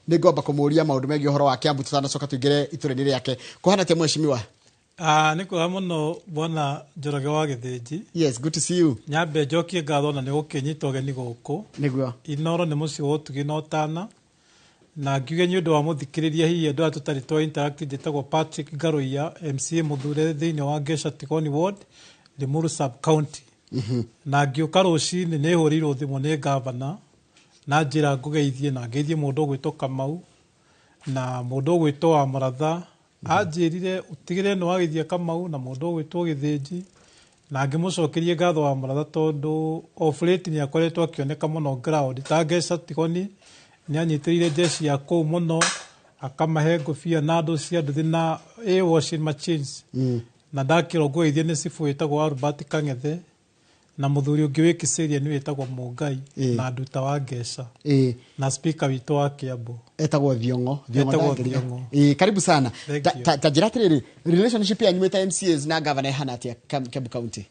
Nĩ ngomba kũmũria maũndũ megiĩ ũhoro wa Kiambu tũtanacoka tũingĩre itũra-inĩ rĩake. Kũhana atĩa, mheshimiwa? Ah, nĩ kwega mũno, bwana Njoroge wa Gĩthĩnji. Yes, good to see you. Nyambe njokie ngatho na nĩ gũkĩnyita ũgeni gũkũ. Inoro nĩ mũciĩ wa ũtugi na ũtana, na ngiuge nĩ ũndũ wa mũthikĩrĩria, hihi andũ aya tũtarĩ twa interact, njĩtagwo Patrick Ngaruiya, MCA mũthure thĩinĩ wa Ngeca Tigoni Ward, Limuru Sub County. Na ngĩũka rũcinĩ nĩ hũrĩirwo thimũ nĩ gavana na njĩra ngũgeithie na ngeithie mũndũ ũgwĩtwo Kamau na mũndũ ũgwĩtwo wa Mũratha. Anjĩrire ũtigĩrĩre nĩ wageithia Kamau na mũndũ ũgwĩtwo Gĩthĩnji, na ngĩmũcokerie ngatho wa Mũratha tondũ of late nĩ akoretwo akĩoneka mũno ground ta Ngeca Tigoni. Nĩ anyitĩrĩire jeshi ya kũu mũno, akamahe ngũbia na andũ cia nduthi na a washing machines. Na ndakĩrwo ngũgeithie nĩ cibũ wĩtagwo Albert Kang'ethe na mũthuri ũngĩ wĩ Kiserian wĩtagwo Mũngai na Nduta wa Ngeca na speaker witũ wa Kiambu. Etagwo Thiong'o. Thiong'o. Etagwo ndangĩriga. Thiong'o. Karibu sana. Thank Ta you. ta njĩra atĩrĩrĩ, relationship yanyu mwĩ ta MCAs na governor ĩhana atĩa Kiambu County?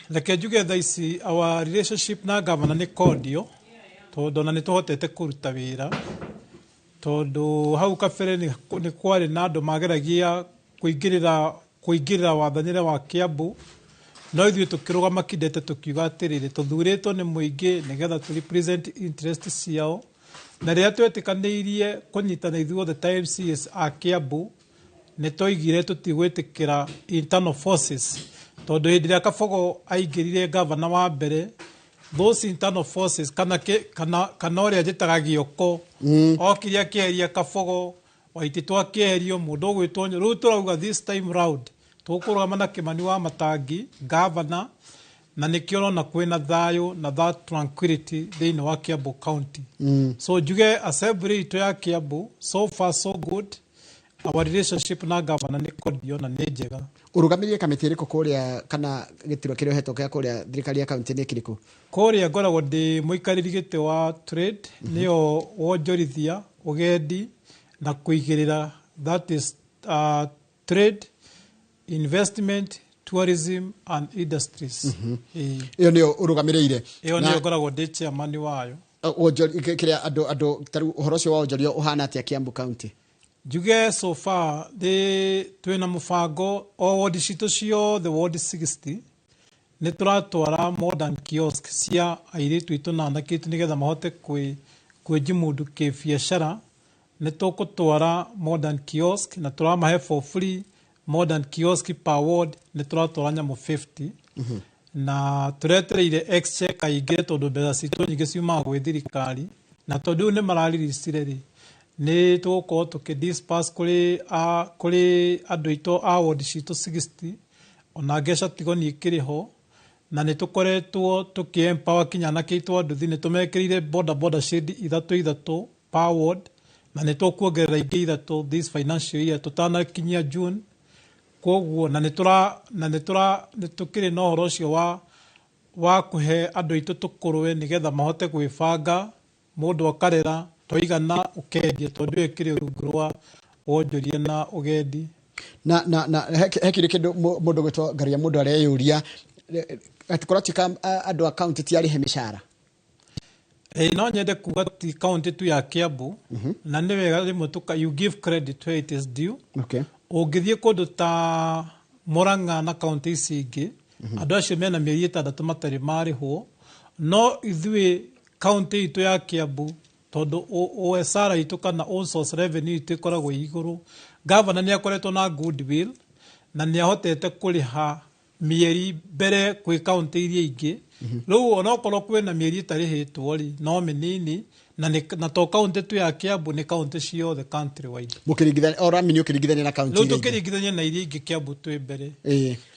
Reke njuge thaa ici our relationship na governor nĩ cordial, tondũ ona nĩ tũhotete kũruta wĩra, tondũ hau kabere nĩ kwarĩ na andũ mageragia kũingĩrĩra wathanĩre wa Kiambu, no ithuĩ tũkĩrũgama kidete tũkiuga atĩrĩrĩ, tũthurĩtwo nĩ mũingĩ nĩgetha tũ represent interest ciao. Na rĩrĩa twetĩkanĩirie kũnyitana ithuothe ta MCAs a Kiambu, nĩ twaigire tũtigwĩtĩkĩra internal forces, tondũ hĩndĩ ĩrĩa Kabogo aingĩrire gavana wa mbere, those internal forces kana ũrĩa njĩtaga gĩoko okire akĩeheria Kabogo, Waitĩtũ akĩeherio, mũndũ ũgwĩtwo. Rĩu tũrauga this time round tũkũrũgama na Kĩmani wa Matangi gavana, na nĩkĩo ũrona kwĩna thayũ na that tranquility thĩinĩ wa Kiambu County. So njuge assembly itũ ya Kiambu, so far so good. Our relationship na governor nĩ cordial na nĩ njega. Ũrũgamĩrĩire kamĩtĩ ĩrĩkũ kũrĩa, kana gĩturwa kĩrĩa ũhetwo kĩa kũrĩa thirikari ya county nĩ kĩrĩkũ? Kũrĩa ngoragwo ndĩ mũikarĩri gĩtĩ wa trade, nĩyo wonjorithia, ũgendi na kũigĩrĩra, that is trade, investment, tourism and industries. Ĩĩ. Ĩyo nĩyo ũrũgamĩrĩire? Ĩyo nĩyo ngoragwo ndĩ chairman wayo. Kĩrĩa andũ tarĩu ũhoro ũcio wa wonjoria ũhana atĩa Kiambu County? Njuge so far nĩ twĩna mũbango o ward citũ ciothe, ward 60, nĩ tũratwara modern kiosk cia airĩtu aitũ na anake aitũ nĩgetha mahote kwĩjimudu kĩbiacara. Nĩ tũkũtwara modern kiosk na tũramahe for free modern kiosk per ward. Nĩ tũratwara nyamũ 50 na tũretereire exchequer ingĩre, tondũ mbeca citũ nyingĩ ciumaga gwĩ thirikari, na tondũ rĩu nĩ maraririicire rĩ, nĩ tũgũkorwo tũkĩ disperse kũrĩ andũ aitũ a ward citũ 60. Ona Ngeca Tigoni ĩkĩrĩ ho, na nĩ tũkoretwo tũkĩ empower kinya anake aitũ a nduthi. Nĩ tũmekĩrĩire boda boda shade ithatũ ithatũ per ward, na nĩ tũkuongerera ingĩ ithatũ this financial year tũtanakinyia June. Koguo na nĩ tũra na nĩ tũra nĩ tũkĩrĩ na ũhoro ũcio wa kũhe andũ aitũ tũkũrwe nĩgetha mahote gwĩbanga, mũndũ akarera twaigana ũkendia, tondũ ĩyo ĩkĩrĩ rungu rwa wonjoria na ũgendi. Na he kĩrĩ kĩndũ mũndũ gwĩtwo Ngaruiya, mũndũ areyũria atĩ kũratuĩka andũ a county ti arĩhe mĩcara. Ĩĩ, no nyende kuga ti kaunti tu ya Kiambu, na nĩ wega rĩmwe tũka you give credit where it is due. Ũngĩthiĩ kũndũ ta Murang'a na kaunti ici ingĩ, andũ acio mena mĩeri 6 matarĩ marĩhwo. No ithuĩ kaunti itũ ya Kiambu, tondũ OSR itũ kana own source revenue itũ ĩkoragwo ĩ igũrũ, gavana nĩ akoretwo na goodwill na nĩ ahotete kũrĩha mĩeri mbere kwĩ kaunti iria ingĩ. Rĩu onokorwo kwĩna mĩeri ĩtarĩhĩtwo rĩ, no mĩnini, na to kaunti tu ya Kiambu, nĩ kaunti ciothe country wide. Mũkĩringithania oramini ũkĩringithania na kaunti Rĩu iria ingĩ. Tũkĩringithania na iria ingĩ, Kiambu twĩ mbere.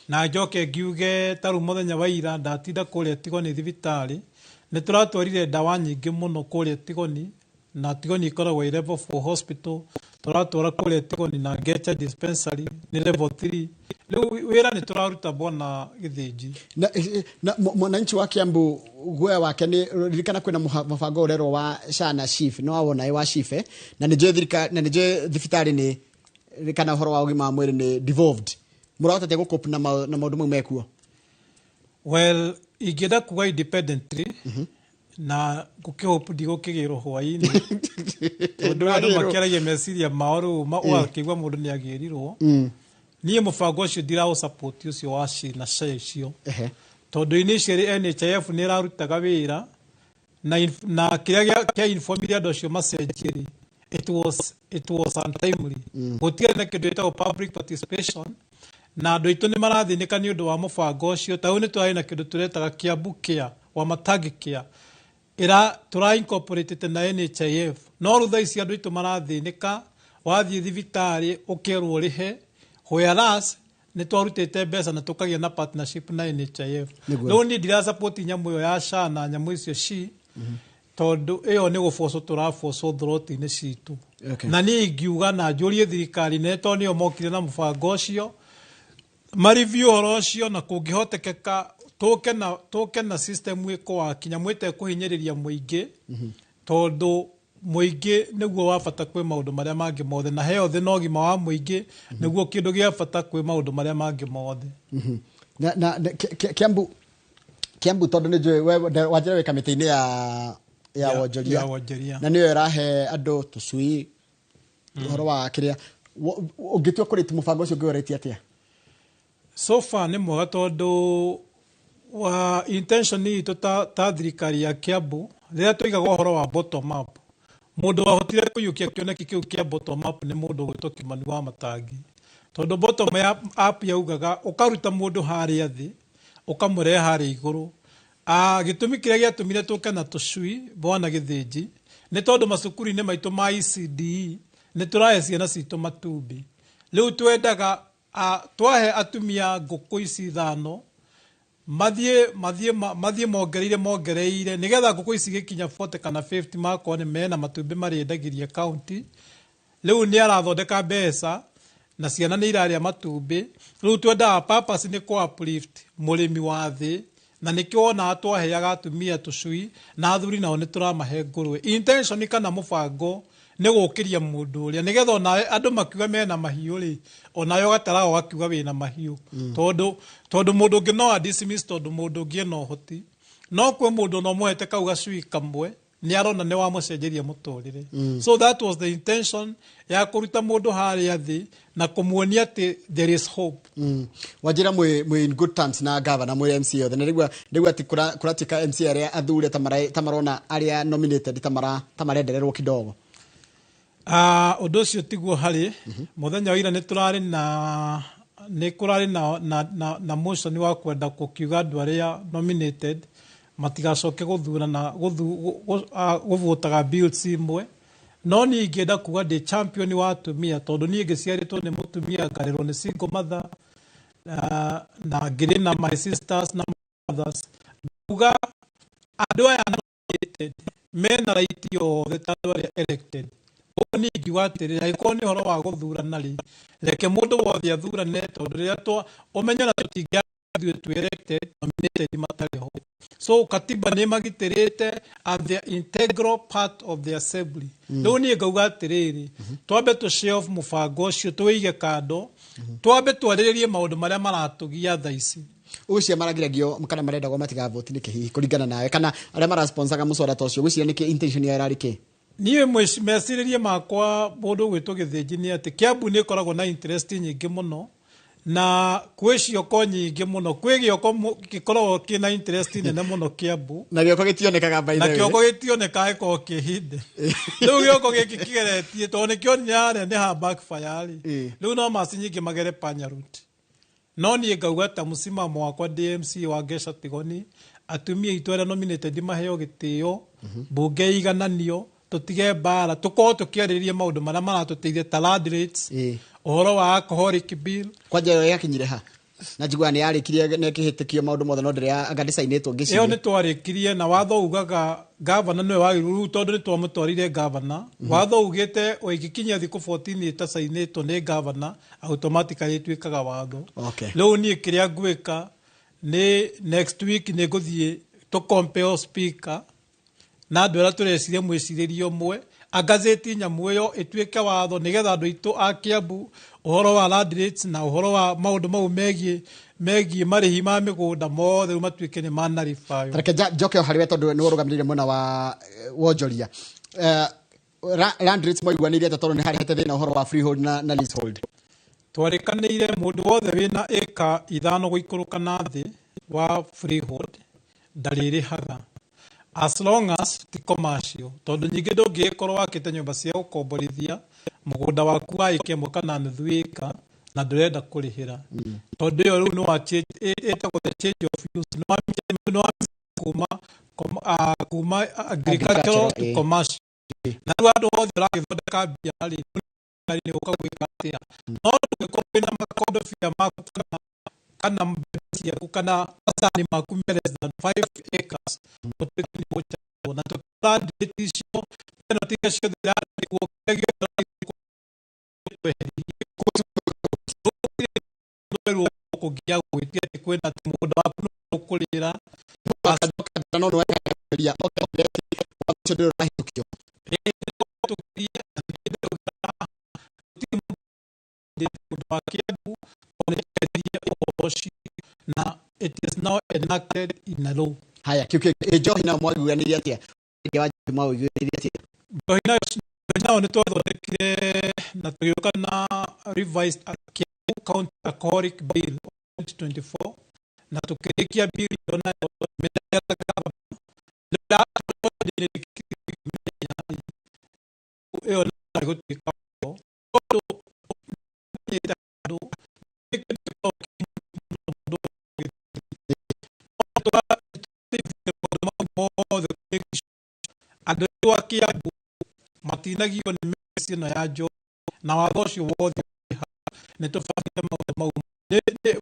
Na njoke ngiuge ta rĩu mũthenya wa ira ndatinda kũrĩa Tigoni thibitarĩ, nĩ tũratwarire ndawa nyingĩ mũno kũrĩa Tigoni, na Tigoni ĩkoragwo ĩ level 4 hospital. Tũratwara kũrĩa Tigoni na Ngecha dispensary nĩ level 3. Rĩu wĩra nĩ tũraruta, bwana Gĩthĩnji. Na mwananchi wa Kiambu guoya wake nĩ ririkana kwĩna mũbango ũrerwo wa SHA na SHIF, no wawona ĩ wa SHIF, na nĩ njũĩ thirikari na nĩ njũĩ thibitarĩ nĩ kana ũhoro wa ũgima wa mwĩrĩ nĩ devolved. Mũrahota atĩa gũcope na maũndũ mau mekuo? Well, ingĩenda kuga independently. Na ngũkĩhope ndigũkĩgĩrwo hwaĩ-inĩ, tondũ andũ makĩaragia meciria mao rĩu ũgakĩigua mũndũ nĩ agĩrirwo. Niĩ mũbango ũcio ndiraũsupport, ũcio wa SHI na SHA icio, tondũ initially NHIF nĩ ĩrarutaga wĩra na kĩrĩa kĩa informire andũ acio macenjie rĩ, it was untimely. Gũtiarĩ na kĩndũ gĩtagwo public participation, na andũ aitũ nĩ marathĩnĩka nĩ ũndũ wa mũbango ũcio. Ta rĩu nĩ tũrarĩ na kĩndũ tũretaga Kiambu Care, Wamatangi Care, ĩra tũra incorporate na NHIF, no rĩu thaa ici andũ aitũ marathĩnĩka. Wathiĩ thibitarĩ ũkerwo ũrĩhe, whereas nĩ twarutĩte mbeca na tũkagĩa na partnership na NHIF. Rĩu niĩ ndirasupport nyamũ ĩyo ya SHA na nyamũ icio SHI, tondũ ĩyo nĩ gũbocwo tũrabocwo throat-inĩ citũ. Na niĩ ingiuga na njũrie thirikari nene, tondũ nĩo mokire na mũbango ũcio, mareview ũhoro ũcio, na kũngĩhotekeka tũke na system ĩkũwaki nyamũ ĩtekũhinyĩrĩria mũingĩ, tondũ mũingĩ nĩguo wa bata kwĩ maũndũ marĩa mangĩ mothe, na health na ũgima wa mũingĩ nĩguo kĩndũ gĩa bata kwĩ maũndũ marĩa mangĩ mothe. Na Kiambu, tondũ nĩ njũĩ we wanjĩra wĩ kamĩtĩ-inĩ ya wonjoria. Ya wonjoria. Na nĩyo ĩrahe andũ tũcui, ũhoro wa kĩrĩa ũngĩtua kũrĩti mũbango ũcio, ũngĩũrĩtie atĩa? So far nĩ mwega, tondũ wa intention itũ ta thirikari ya Kiambu, rĩrĩa tũigaga ũhoro wa bottom up, mũndũ wahotire kũiyũkia kĩoneki kĩu kĩa bottom up nĩ mũndũ ũgwĩtwo Kimani wa Matangi, tondũ bottom up yaugaga ũkaruta mũndũ harĩa thĩ ũkamũrehe harĩa igũrũ. Gĩtũmi kĩrĩa gĩatũmire tũke na tũcui, bwana Gĩthĩnji, nĩ tondũ macukuru-inĩ maitũ ma ECDE nĩ tũrahe ciana citũ matumbĩ. Rĩu twendaga twahe atumia ngũkũ ici ithano, mathiĩ mongereire nĩgetha ngũkũ ici gĩkinya 40 kana 50, makorwo nĩ mena matumbĩ marĩendagĩria county. Rĩu nĩ arathondeka mbeca na ciana nĩ irarĩa matumbĩ. Rĩu twendaga purpose nĩ kũ uplift mũrĩmi wa thĩ, na nĩkĩo wonaga twaheaga atumia tũcui, na athuri nao nĩ tũramahe ngũrwe. Intention kana mũbango nĩ gũkĩria mũndũ ũrĩa, nĩgetha onawe andũ makiuga mena mahiũ rĩ, onawe ũgataraga ũgakiuga wĩna mahiũ, tondũ mũndũ ũngĩ no a dismiss, tondũ mũndũ ũngĩ ena ũhoti, no kwĩ mũndũ ona ũmũhete kau gacui kamwe nĩ arona nĩ wamũcenjeria mũtũrĩre. So that was the intention ya kũruta mũndũ harĩa thĩ na kũmuonia atĩ there is hope. Wanjĩra mwĩ in good terms na governor, mwĩ MC othe, na rĩu atĩ kũratuĩka MC arĩa athure ta marona arĩa nominated ta marendererwo kidogo. Ũndũ ũcio tiguo. Harĩ mũthenya wa ira nĩ tũrarĩ na nĩ kũrarĩ na motion wa kwenda gũkiuga andũ arĩa nominated matigacoke gũthurana gũvotaga bills imwe. No niĩ ingĩenda kuga ndĩ champion wa atumia, tondũ niĩ ngĩciarĩtwo nĩ mũtumia, ngarerwo nĩ single mother, na ngĩrĩ na my sisters na mothers, nguga andũ aya nominated mena right yothe ta andũ arĩa elected. Ũguo niĩ ingiuga atĩrĩrĩ, angĩkorwo nĩ ũhoro wa gũthurana rĩ, reke mũndũ wothe athurane, tondũ rĩrĩa twa ũmenyo na tũtingĩa ithuĩ twĩ elected, nominated matarĩ ho. So katiba nĩ magitĩrĩte and they are integral part of the assembly. Rĩu niĩ ngauga atĩrĩrĩ, twambe tũ shelve mũbango ũcio, tũwĩige kando, twambe twarĩrĩrie maũndũ marĩa maratũgia thaa ici. Ũgwĩciria maragiragio kana marendagwo matigavoti nĩkĩ hihi, kũringana nawe, kana arĩa marasponsaga mũswada ta ũcio, ũgwĩciria nĩkĩ intention yao ĩrarĩ kĩ? Niĩ mecirĩrie makwa, mũndũ ũgwĩtwo Gĩthĩnji, nĩ atĩ Kiambu nĩ ĩkoragwo na interest nyingĩ mũno, na kwĩ cioko nyingĩ mũno, kwĩ gĩoko gĩkoragwo kĩna interest nene mũno Kiambu. Na gĩoko gĩtionekaga, by Na the way. Kĩoko gĩtionekaga, gĩkoragwo kĩhinde. Rĩu gĩoko gĩkĩ kĩgeretie, tondũ nĩkĩonire harĩa nĩ ha backfire rĩ, rĩu no maci nyingĩ magere panya route. No niĩ ngauga ta mũsimamo wakwa ndĩ MC wa Ngeca Tigoni, atumia aitũ arĩa nominated maheo gĩtĩo, mbunge igananio, tũtige mbara, tũkorwo tũkĩarĩrĩria maũndũ marĩa maratũteithia ta land rates, ũhoro wa alcoholic bill. Kwanja ĩyo yakinyire ha? Na njiguaga nĩ yarĩkirie nĩ ĩkĩhĩtũkio maũndũ mothe, no ndĩrĩa anga ndĩcainĩtwo Ĩyo ngĩciria. Nĩ twarĩkirie, na watho ugaga gavana nĩwe wagĩrĩirwo rĩu, tondũ nĩ twamũtwarire gavana. Watho ugĩte o ĩgĩkinyia thikũ 14 ĩtacainĩtwo nĩ gavana, automatically ĩtuĩkaga watho. Rĩu niĩ kĩrĩa ngwĩka nĩ next week nĩ ngũthiĩ tũ compel speaker na andũ arĩa tũreciria mwĩcirĩrie ũmwe. Agazeti nyamũ ĩyo ĩtuĩke watho nĩgetha andũ aitũ a Kiambu ũhoro wa land rates na ũhoro wa maũndũ mau megiĩ marĩhi ma mĩgũnda mothe rĩu matuĩke nĩ manarĩbayo. Reke njoke o harĩ we tondũ nĩ ũrũgamĩrĩire mwena wa wonjoria. Land rates mwaiguanĩire atĩa, tondũ nĩ harehete thĩna ũhoro wa freehold na leasehold? Twarĩkanĩire mũndũ wothe wĩna ĩka 5 gũikũrũka na thĩ wa freehold ndarĩrĩhaga, as long as ti commercial, tondũ ningĩ ndũngĩgĩkorwo wakĩte nyũmba cia gũkomborithia mũgũnda waku wa ĩka 1 kana nuthu ĩka na ndũrenda kũrĩhĩra, tondũ ĩyo rĩu nĩ wa ĩtagwo the change of use, nĩ wa kuma agricultural to commercial, na rĩu andũ othe ũragĩthondeka mbia rĩ, nĩ ũka gwĩka atĩa? No ndũngĩkorwo wĩna makondobia maku kana mbembe ciaku kana macani maku me less than 5 acres ũtuĩke nĩ ũgũcagwo. Na tũkĩra rate icio, penalty iria ciothe irarĩhwo, kĩrĩa gĩothe ũragĩkwo tweherwo gũkũ gwĩtia atĩ kwĩna atĩ mũgũnda waku nĩ ũkũrĩra. No nĩ wekaria ũcio ndũrĩ ũrahĩtũkio. Mũndũ wa Kiambu ũhoro ũcio na it is now enacted in a law. Haya, kĩu kĩngĩ, njohi nayo mwaiguanĩire atĩa? Wendia wa njohi mwaiguanĩire atĩa? Njohi nayo nĩ twathondekire na tũgĩũka na revised Kiambu County Alcoholic Bill 2024, na tũkĩrĩkia bill ĩyo nayo mĩnengera. Ĩyo nayo gũtuĩka tondũ andũ mothe andũ aitũ a Kiambu matinagio nĩ mĩciĩ ĩno ya njohi, na watho ũcio wothe nĩ tũbangĩte maũndũ mau.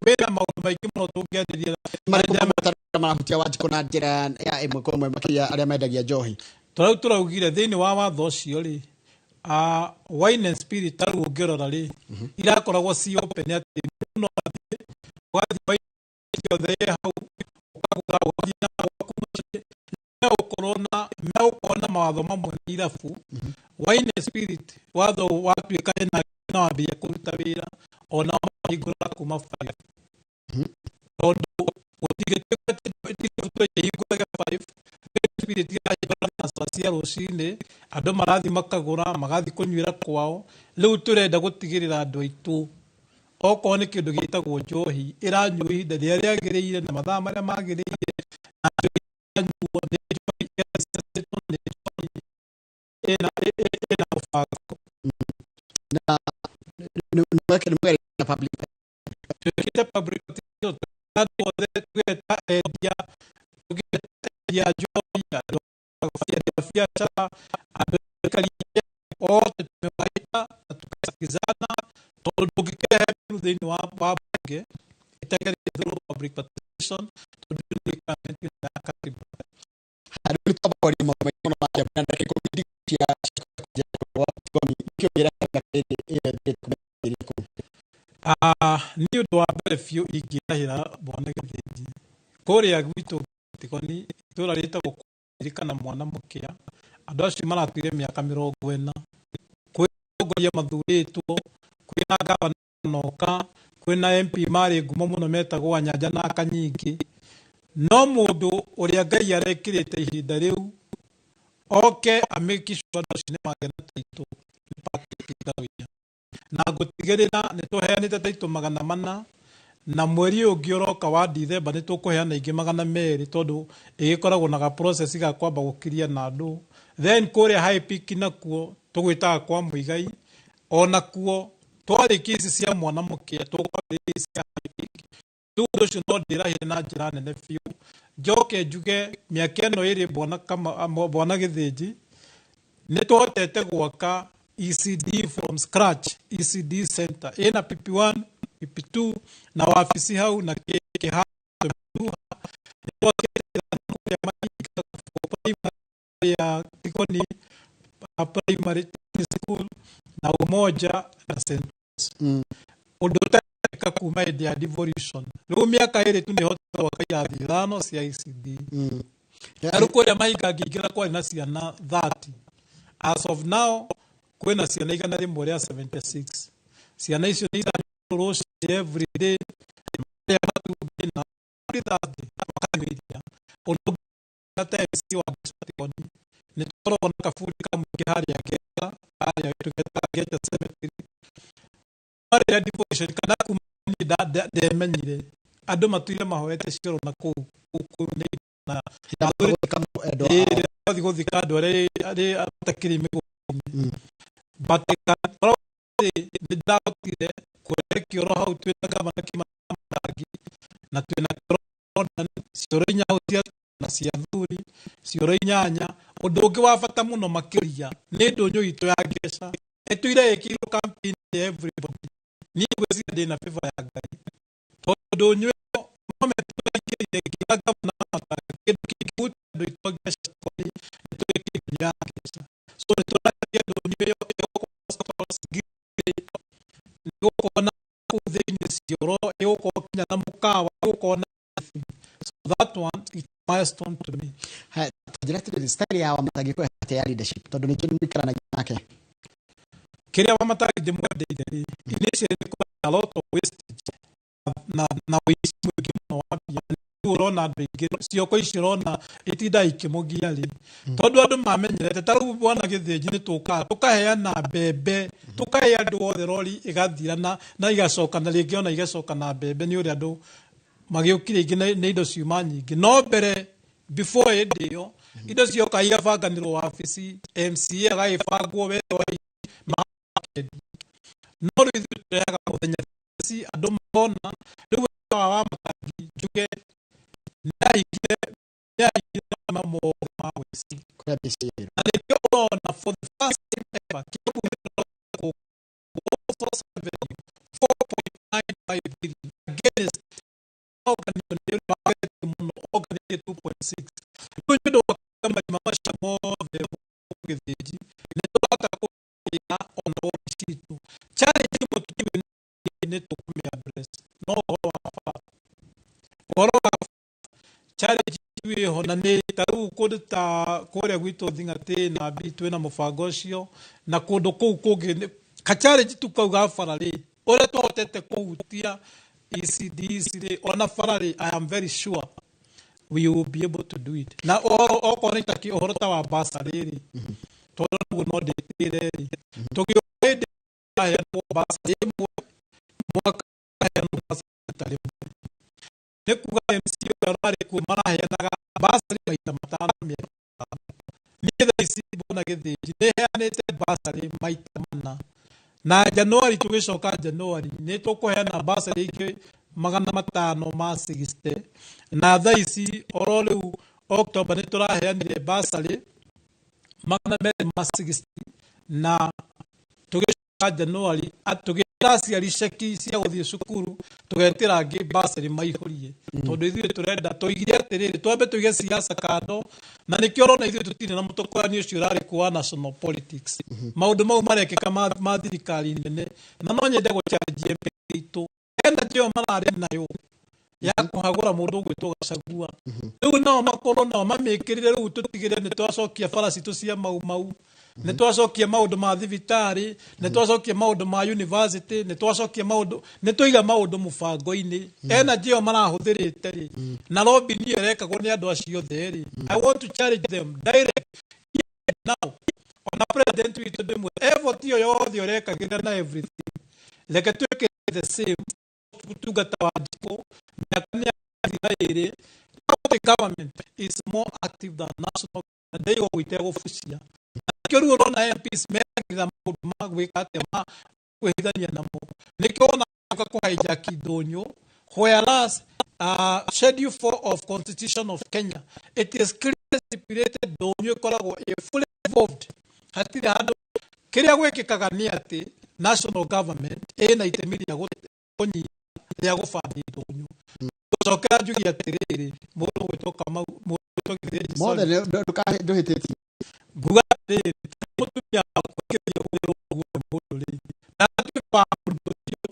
Wĩna maũndũ maingĩ mũno tũngĩarĩria. Marĩkũ mamwe marahutia Wanjikũ na njĩra ya ĩmwe kwa ĩmwe, makĩria arĩa mendagia njohi? Tũrau tũraugire thĩinĩ wa watho ũcio rĩ, wine and spirit, tarĩu ũngĩrora rĩ, irakoragwo ci open atĩ mũndũ no athiĩ ũgathiĩ wine ciothe ĩ hau ũkagũra ũgathiĩ na gwaku mũciĩ. Megũkorwo na mawatho mamwe na irabu. Wine and spirit watho watuĩka ĩna na wambĩrĩria kũruta wĩra, ona mahingũraga kuma 5, tondũ gũtingĩtuĩka atĩ irabu tũihingũrage 5, spirit irahingũra thinacara cia rũcinĩ, andũ marathiĩ makagũra magathiĩ kũnyuĩra kwao. Rĩu tũrenda gũtigĩrĩra andũ aitũ okorwo nĩ kĩndũ gĩtagwo njohi ĩranyuo ihinda rĩrĩa rĩagĩrĩire na mathaa marĩa magĩrĩire, na njohi ĩranyuo nĩ njohi ĩracĩtwo, nĩ njohi ĩna mũbango. Na nĩ na public Twĩkĩte public participation, andũ othe tũgeta endia njohi, andũ a biacara, andũ aikaria othe tumewaita na tukasikizana, tondũ ndũngĩkĩrehe bill thĩinĩ wa bunge ĩtagereire through public participation, tondũ nĩ requirement ya katiba. Rĩu nĩ twamba kwaria maũndũ maingĩ mũno ma Kiambu na ndagĩka 10 cia nĩkĩo ngĩra ĩyo ĩrĩkũ? Nĩ ũndũ wa mbere biũ ingĩrahĩra bwana Gĩthĩnji kũrĩa gwitũ Tigoni, itũũra rĩtagwo kana mwana mũkĩa, andũ acio maratuire mĩaka 40 kwĩ atongoria mathurĩtwo, kwĩna gavana noka, kwĩna MP marĩ ngumo mũno metagwo Anyanja na Kanyingĩ, no mũndũ ũrĩa Ngai arekĩrĩte ihinda rĩu oke amake sure andũ acio nĩ magĩa na title nĩ Patrick Ngawia, na ngũtigĩrĩra nĩ tũheanĩte title 400, na mweri ũyũ ũngĩ ũroka wa Dithemba nĩ tũkũheana ingĩ 200, tondũ ĩgĩkoragwo na ga process ga kwamba gũkiria na andũ. Then kũrĩa High Peak nakuo tũgwĩtaga kwa Mũigai, ona kuo twarĩkia ici cia mwana mũkĩa tũkwambĩrĩria ici cia High Peak. Rĩu ũndũ ũcio no ndĩrahĩre na njĩra nene biũ. Njoke njuge mĩaka ĩno ĩrĩ, bwana Gĩthĩnji, nĩ tũhotete gwaka ECD from scratch, ECD center ĩna PP1, PP2 na wabici hau na kĩharo. Kũrĩa Mahinga primary ya Tigoni Primary School na Umoja na St. Ũndũ ũtareka kuma hĩndĩ ya devolution. Rĩu mĩaka 2 tu nĩhotete gwaka irathi 5 cia ECD. Na rĩu kũrĩa Mahinga ngĩingĩra kwarĩ na ciana 30. As of now kwĩna ciana 176. Ciana icio nĩ iranyua rũcinĩ every day, marĩa matumbĩ, na every Thursday makanyua iria. Ũndũ ũngĩ ta MC wa Tigoni, nĩ tũkoragwo na kaburi ka mũingĩ harĩa Ngeta, harĩa tũgetaga Ngeta Cemetery. Marĩa devotion kana kuma niĩ ndemenyire, andũ matũire mahoete cioro na kũu nĩ na gũthika endwa Ĩĩ, ao. rĩrĩa twathiĩ gũthika andũ arĩa matakĩrĩ mĩgũnda-inĩ. But nĩ ndahotire kũrehe kĩoro hau twĩna gavana Kimani Wamatangi, na twĩna kĩoro London, cioro inya hau cia na cia thuri cioro inyanya. Ũndũ ũngĩ wa bata mũno makĩria nĩ ndũnyũ itũ ya Ngeca ĩtũire ĩkĩirwo campaign nĩ everybody. Niĩ ngwĩciria ndĩna favor ya Ngai, tondũ ndũnyũ ĩyo moment tũraingĩrire, ngiuga gavana Wamatangi kĩndũ kĩngĩhutia andũ aitũ a Ngeca nĩ tũĩkĩre ndũnyũ ya Ngeca. So nĩ tũraria ndũnyũ ĩyo ĩgũkorwo stalls 1000, nĩ gũkorwo na kũu thĩinĩ cioro, ĩgũkorwo nginya na mũkawa, ĩgũkorwo na everything. So that one is a milestone to me. Haya, njĩra atĩrĩrĩ, style ya Wamatangi kwĩ atĩa ya leadership, tondũ nĩ njũĩ nĩ mũikaranagia nake? Kĩrĩa Wamatangi ndĩmwendeire rĩ, initially nĩ kũrĩ a lot of wastage na ũici mũingĩ mũno wa mbia. Rĩu ũrona andũ aingĩ cioko icio ũrona itindaga ikĩmũgia rĩ, tondũ andũ mamenyerete ta rĩu bwana Gĩthĩnji, nĩ tũkaga tũkaheana mbembe, tũkahe andũ othe, rori ĩgathira na igacoka na rĩngĩ ona igacoka na mbembe, nĩ ũrĩa andũ magĩũkire ingĩ nĩ indo ciuma nyingĩ. No mbere, before hĩndĩ ĩyo, indo cioka igabanganĩrwo wabici, MCA agagĩbangwo wega wa makendia. No rĩu ithuĩ tũrehaga mũthenya ci andũ makona. Rĩu wa Wamatangi njuge nĩahingire marima mothe ma ũici kũrĩa mbeca ciaiyirwo. Na nĩkĩo ũrona for the first time ever Kiambu nĩ source revenue 4.95 billion against onganio nĩ ũrĩa wageretie mũno onganĩtie 2.6. Rĩu nĩ ũndũ wa kũhinga marima macio mothe Gĩthĩnji, nĩ tũrahota kũiga ona wobi citũ. Challenge ĩmwe tũtiũĩ nĩ tũkũmĩ address, no ũhoro wa bara, ũhoro wa challenge ĩho, na nĩ ta rĩu kũndũ ta kũrĩa gwitũ Thing'atĩ na B twĩna mũbango ũcio, na kũndũ kũu kũngĩ ka challenge tu kau ga bara rĩ, ũrĩa twahotete kũhutia ECDs rĩ, ona bara rĩ, I am very sure we will be able to do it. Na ũhoro okorwo nĩ ta ũhoro ta wa bursary rĩ, tondũ naguo no ndĩtĩre rĩ, tũgĩũka hĩndĩ yaheanagwo bursary ĩmwe mwaka, yaheanagwo bursary rita rĩmwe. Nĩ kuga MC ũrĩa ũrarĩ kuo maraheanaga bursary maita matano mĩaka 5. Niĩ thaa ici mbona Gĩthĩnji nĩ heanĩte bursary maita mana, na Januari tũgĩcoka Januari nĩ tũkũheana bursary ingĩ 560. Na thaa ici oro rĩu October nĩ tũraheanire bursary 260, na tũgĩcoka Januari tũgĩra aciari ceki cia gũthiĩ cukuru, tũgetĩra angĩ bursary maihũrie, tondũ ithuĩ tũrenda tũigire atĩrĩrĩ, twambe tũige siasa kando. Na nĩkĩo ũrona ithuĩ tũtirĩ na mũtũkoani ũcio ũrarĩ kuo wa national politics. Maũndũ mau marekĩka ma thirikari nene, na no nyende gũ challenge MP itũ energy ĩyo mararĩ nayo ya kũhagũra mũndũ ũgwĩtwo Gachagua, rĩu nao makorwo nao mamĩkĩrire. Rĩu tũtigĩre nĩ twacokia bara citũ cia Mau Mau, nĩ twacokia maũndũ ma thibitarĩ, nĩ twacokia maũndũ ma university, nĩ twacokia maũndũ, nĩ tũiga maũndũ mũbango-inĩ. Energy ĩyo marahũthĩrĩte rĩ, na lobby ĩyo ĩrekagwo nĩ andũ acio othe rĩ, I want to challenge them direct now. Ona president witũ ndĩmwe effort ĩyo yothe ũrekagĩra na everything, reke twĩke the same. Ũtungata wa njikũ mĩaka nĩ yathira ĩrĩ, county government is more active than national, na ndĩigwo itegũbucia. Nakĩo rĩu ũrona MPs meragĩrĩra maũndũ ma gwĩka atĩa, ma kwĩhithania namo. Nĩkĩo wona ũka kũhijack ndũnyũ, whereas schedule 4 of Constitution of Kenya, it is clearly stipulated ndũnyũ ĩkoragwo ĩ fully involved. Hatirĩ handũ kĩrĩa gwĩkĩkaga nĩ atĩ national government ĩna itemi rĩa kũnyita rĩa gũbandi ndũnyũ. Gũcokera njuge atĩrĩrĩ, mũndũ gwĩtwo Kamau, mũndũ gwĩtwo Gĩthĩnji, mothe sorry. Ndũhĩtĩtie. Nguga atĩrĩrĩ, mũtumia wakwa akĩgeria kũgũrĩrwo nguo nĩ mũndũ rĩ, ndanatuĩka wa mũndũ ũcio,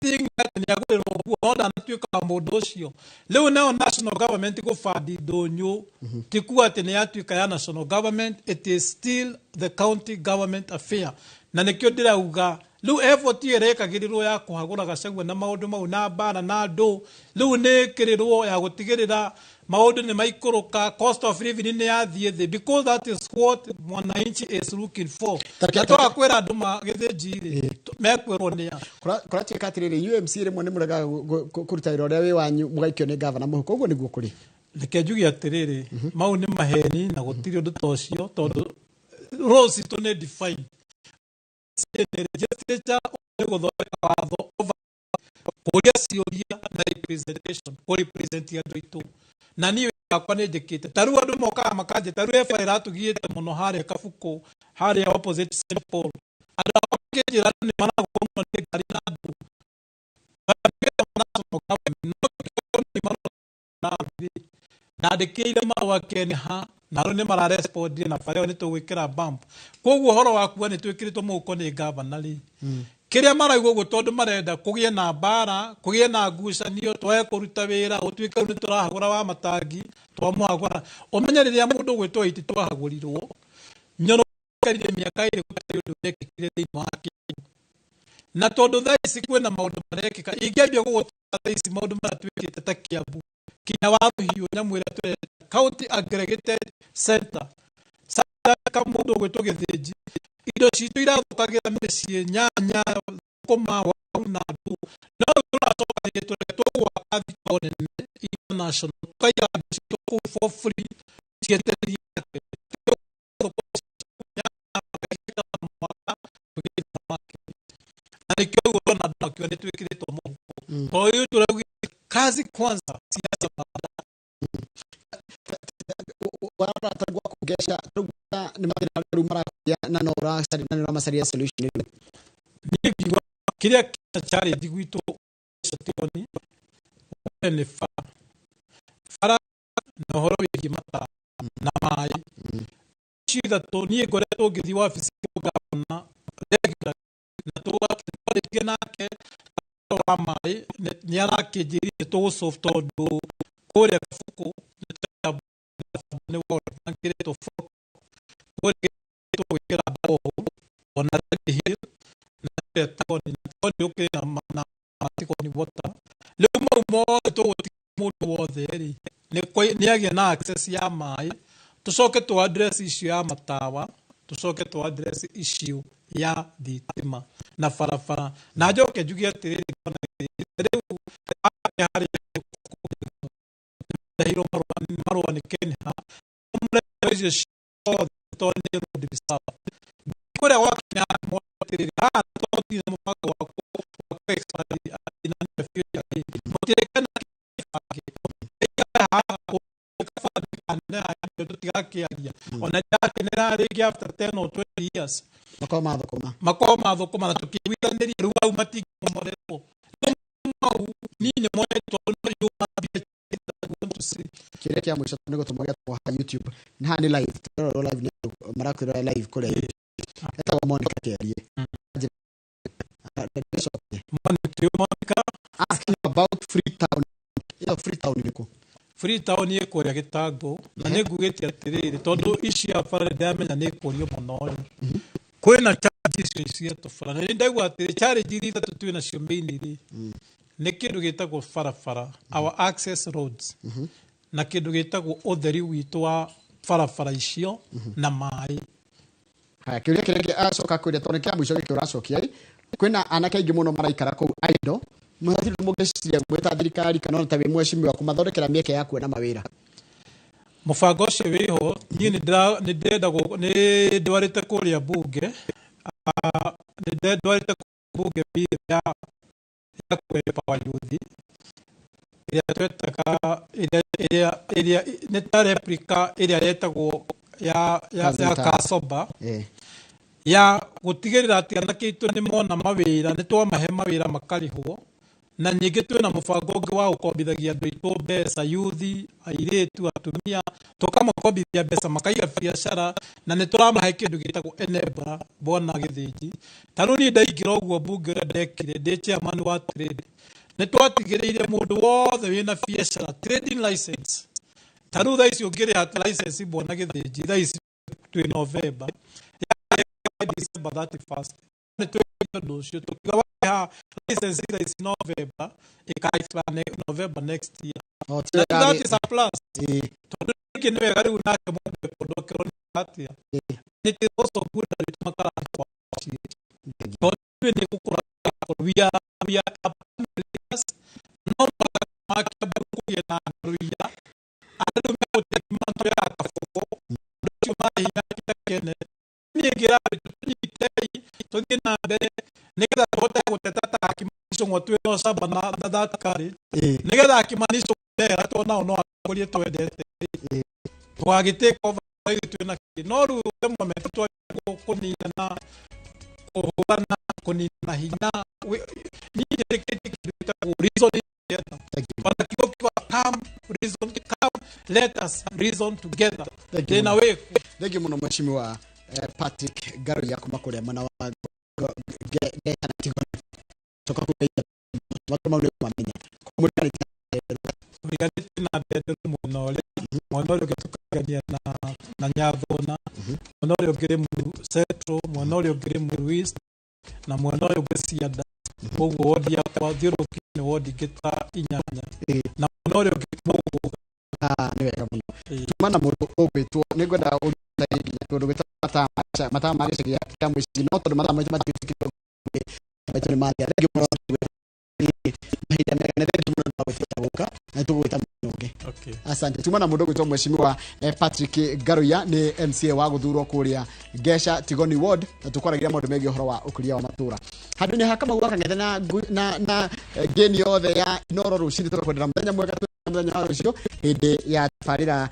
thing atĩ nĩ agũrĩrwo nguo, no ndanatuĩka wa mũndũ. Mũndũ ũcio rĩu nayo national government gũbandi ndũnyũ ti kuga atĩ nĩ yatuĩka ya national government. It is still the county government affair, na nĩkĩo ndĩrauga rĩu effort ĩyo ĩrekagĩrĩrwo ya kũhagũra Gachagua na maũndũ mau na mbara na andũ, rĩu nĩ ĩkĩrĩrwo ya gũtigĩrĩra maũndũ nĩ maikũrũka, cost of living nĩ yathiĩ thĩ, because that is what mwananchi is looking for. Na twaga kwĩra andũ ma Gĩthĩnji rĩ, mekwĩrwo nĩ a? Kũratuĩka atĩrĩrĩ, UMC rĩmwe nĩ mũregaga kũruta wĩra ũrĩa wĩ wanyu, mũgaikio nĩ gavana mũhuko. Ũguo nĩguo kũrĩ? Reke njuge atĩrĩrĩ, mau nĩ maheni na gũtirĩ ũndũ ta ũcio, tondũ roles citũ nĩ define nĩ legislature, nĩ gũthondeka watho, kũria ciũria na representation, kũ represent andũ aitũ. Na niĩ wakwa nĩ njĩkĩte. Ta rĩu andũ mokaga makanjĩta, rĩu eba ĩratũgiĩte mũno harĩa Kabuku, harĩa opposite St Paul, andũ akwa makĩnjĩra andũ nĩ maragwo mũno nĩ ngari na andũ. Ndandĩkĩire marũa Kenha na rĩu nĩ mararespondire na bara ĩyo nĩ tũgwĩkĩra bump. Koguo ũhoro wa kuga nĩ twĩkĩrĩtwo mũhuko nĩ gavana rĩ, kĩrĩa marauga ũguo tondũ marenda kũgĩe na mbara, kũgĩe na ngucanio, twage kũruta wĩra, gũtuĩke rĩu nĩ tũrahagũra wa matangi, twamũhagũra. Ũmenye rĩrĩa mũndũ ũgwĩtwo iti twahagũrirwo Nyoro aikarire mĩaka 2 gũtarĩ ũndũ wekĩkire thĩinĩ wa Kiambu. Na tondũ thaa ici kwĩna maũndũ marekĩka, ingĩambia gũgũtara thaa ici maũndũ marĩa twĩkĩte ta Kiambu, kinya wa rũhiũ, nyamũ ĩrĩa tũreta county aggregated center ka mũndũ ũgwĩtwo Gĩthĩnji, indo citũ irathũkagĩra mĩciĩ, nyanya, thũkũma, waru na ndũ. No rĩu tũracokanĩria, tũreke tũgwaka thitoo nene international, tũkaiga indo citũ kũu for free cietererie. Na nĩkĩo ũguo ũrona andũ makiuga nĩ twĩkĩrĩtwo mũhuko, tondũ rĩu tũraugire kazi kwanza, siasa baadaye. Warora ta gwaku ngeca nĩ mathĩna rĩu marakũria na no ũracaria na nĩ ũramacaria solution rĩu. Niĩ ngiuga kĩrĩa kĩna challenge gwitũ Tigoni nĩ bara, bara na ũhoro wĩgiĩ matawa na maĩ. Icio ithatũ niĩ ngoretwo ngĩthiĩ wabici ya gavana regular na twarĩtie nake ũhoro wa maĩ, nĩ arakĩnjĩrire tũgũ solve, tondũ kũrĩa Kabuku nĩ World Bank ĩretwo kũrĩa tũgwĩkĩra borehole ona Red Hill na kũrĩa Tigoni, na Tigoni gũkĩrĩ na Tigoni water. Rĩu mau mothe tũgũtiga mũndũ wothe rĩ nĩ agĩa na access ya maĩ, tũcoke tũ address issue ya matawa, tũcoke tũ address issue ya thitima na barabara. Na njoke njuge atĩrĩrĩ, rĩu harĩa heirwo marũa nĩ Kenha icio ciothe, tondũ nĩ road reserve kũrĩa gwakinya atĩrĩrĩ, haha tũtirĩ na mũbango wa expand na future mũtirĩkana haha tũtigakĩaria ona ndakenera rĩngĩ after 10 or 20 years. Makorwo mathũkũma. Makorwo mathũkũma na tũkĩiguithanĩria rĩu hau matingĩmomorerwo. Rĩu mau niĩ nĩ monetwo no yuma mbia. Want to see. Kĩrĩa kĩa mũico nĩ gũtũmwo gĩatũmwo haha YouTube, nĩ haha nĩ live, tũrerorwo live nĩ andũ marakwĩrora live kũrĩa YouTube. Etagwo Monica Kĩarie. Ndĩcokie. Monica, Monica. Asking about Freetown. Ĩyo Freetown nĩ kũ? Freetown ĩ kũrĩa Gĩtangũ, na nĩ ngugĩte atĩrĩrĩ, tondũ ici ya bara ndĩramenya nĩ kũrio mũno rĩ, kwĩna challenge icio cietwo bara, na nĩ ndaigua atĩrĩ, challenge iria ithatũ twĩ nacio main rĩ, nĩ kĩndũ gĩtagwo barabara, our access roads, na kĩndũ gĩtagwo ũtheri witũ wa barabara icio, na maĩ. Haya, kĩũria kĩrĩa kĩngĩ acoka kũria, tondũ nĩ kĩa mũico gĩkĩ ũracokia ĩ, kwĩna anake aingĩ mũno maraikara kũu idle, mũhatirĩ mũngĩciria gwĩta thirikari kana ona ta wĩ mheshimiwa kũmathondekera mĩeke ya kuona mawĩra? Mũbango ũcio wĩho. Niĩ nĩ ndĩrenda nĩ ndwarĩte kũrĩa bunge, nĩ ndwarĩte bunge bill ya kũ-empower youth ĩrĩa twetaga ĩrĩa nĩ ta replica ĩrĩa yetagwo ya Kazi ya Mtaani. Kasoba, ya gũtigĩrĩra atĩ anake aitũ nĩ mona mawĩra, nĩ twamahe mawĩra makarĩhwo. Na ningĩ twĩna mũbango ũngĩ wa gũkombithagia andũ aitũ mbeca, yuthi, airĩtu, atumia, tũkamakombithia mbeca makaiga biacara, na nĩ tũramahe kĩndũ gĩtagwo enabler. Bwana Gĩthĩnji, ta rĩu niĩ ndaingĩra ũguo mbunge, ũrĩa ndekire ndĩ chairman wa trade, Nĩ twatigĩrĩire mũndũ wothe wĩna biacara trading license, ta rĩu thaa ici ũngĩrĩha license, bwana Gĩthĩnji, thaa ici twĩ November, ya December 31st nĩ twĩkire ũndũ ũcio, tũkiuga warĩha license thaa ici November, ĩka expire November next year. O, Na that is a plus, tondũ ningĩ nĩ wega rĩu nake mũndũ ekũndokerwo nĩ atĩa. It is also good that it makarani kwa mũciĩ, tondũ ithuĩ nĩ gũkũra, we are leaders, no mũhaka ma Kiambu kũgĩe na ngaruiya arĩa rĩu megũteki matoyaga kabũgũ, andũ acio marĩ hinya kene. Niĩ ngĩra andũ tũnyitei tũthiĩ na mbere nĩgetha tũhote gũteta ta Kimani Ichung'wa twĩ na ũcamba na that courage, nĩgetha Kimani Ichung'wa mera tondũ nao no atongorie twendete tũgagĩ take over ithuĩ twĩna kĩ. No rĩu the moment twambia kũnina na kũhũrana, kũnina hinya, niĩ njĩtĩkĩtie kĩndũ gĩtagwo reasoning together. Thank you. Ona kiugo kiuga come reason, come let us reason together. Thank you Thĩna mũno. wĩkũ. Thank you mũno, Mheshimiwa Patrick Ngaruiya kuma kũrĩa mwena wa Ngeca na Tigoni. Coka kũgeithia maũndũ mau nĩ ũkũmamenya. Kũmũriganĩtie. Tũriganĩtie na Ndenderu mwena ũrĩa, mwena ũrĩa ũngĩ tũkarigania na Nyathũna, mwena ũrĩa ũngĩ Rĩmuru Central, mwena ũrĩa ũngĩ Rĩmuru East, na mwena ũyũ ũngĩ Cianda. Koguo wodi yakwa thiũrũrũkĩte nĩ wodi ingĩ ta inyanya, na mwena ũrĩa ũngĩ Mũgũnga. Ah, nĩ wega mũno. Tuma na mũndũ ũgwĩtwo, nĩ ngwenda ũrute nginya kũndũ gwĩtwo mataa ma gĩcagi kĩa mũciĩ, no tondũ mathaa maitũ matigĩtĩkĩrio, maitũ nĩ mathia. Thengiũ mũno, mahinda mega, na thengiũ mũno nĩ gwĩtĩkĩra gũka, na nĩtũgũgwĩta mũthenya ũngĩ. Okay. Asante. Tuma na mũndũ ũgwĩtwo Mheshimiwa Patrick Ngaruiya, nĩ MCA wa gũthurwo kũrĩa Ngeca Tigoni Ward, na tũkwaragia maũndũ megiĩ ũhoro wa ũkũria wa matũra handũ-inĩ ha Kamau wa Kang'ethe na ngeni yothe ya Inoro rũcinĩ. Tũgakwendera mũthenya mwega, twĩ mũthenya wa rũciũ hĩndĩ ya tabarĩra.